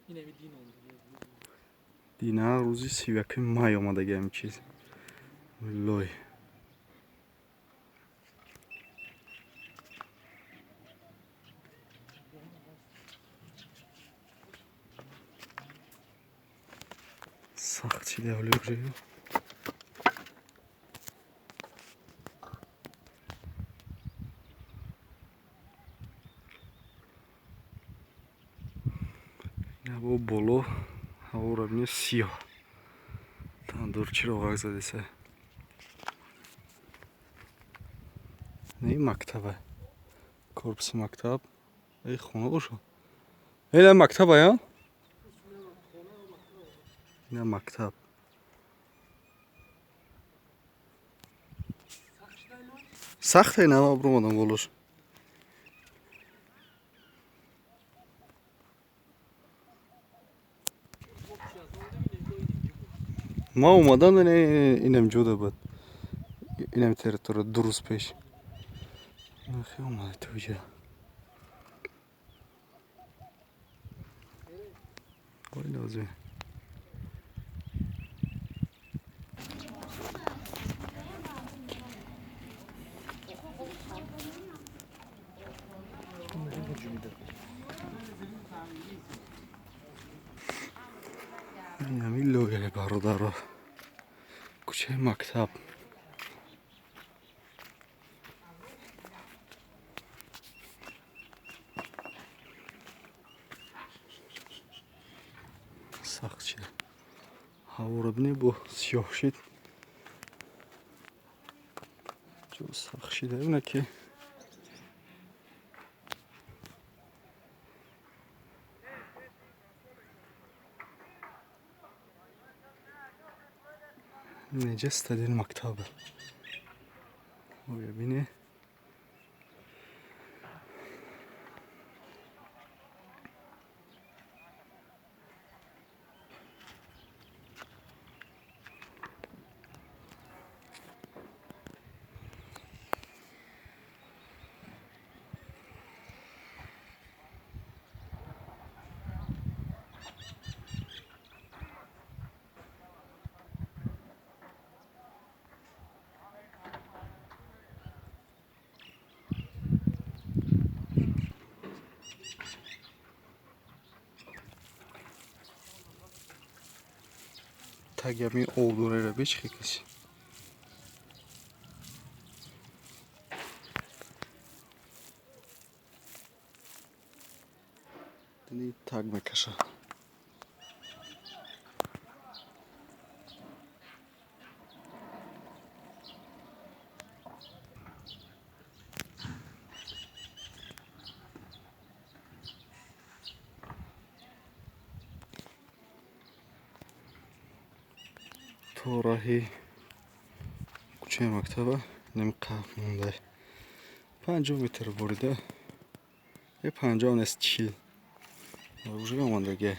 Дина рӯзи 31 май омадаги ҳамин чиз. Лой. Сахт шида ҳоли уже. Ҳаво боло, ҳаворо бинед, сиёҳ. Тандур чироғак задеса. Не, мактаба. Корпуси мактаб. Эй, хона бошад. Эй, мактаба, я? Ина мактаб. Сахта ина обромадам болош. Ма омадам, инам ҷода буд. Инам территория 2 рӯз пеш. Хе омада то иҷа. Ой, лозим. Инами лояи бародаро. Кӯчаи мактаб. Сахт шид. Ҳаворо бинед, бо сиёҳ шид. Ҷо сахт шида бина ки неҷа стадиони мактаб. Оя бине. Таги ҳамин обдораро бечхе каси. Таг мекаша. То раҳи кӯчаи мактаба ним қаф монда. 50 метр бурида. Е, 50 нест, 40. Уже омадаги.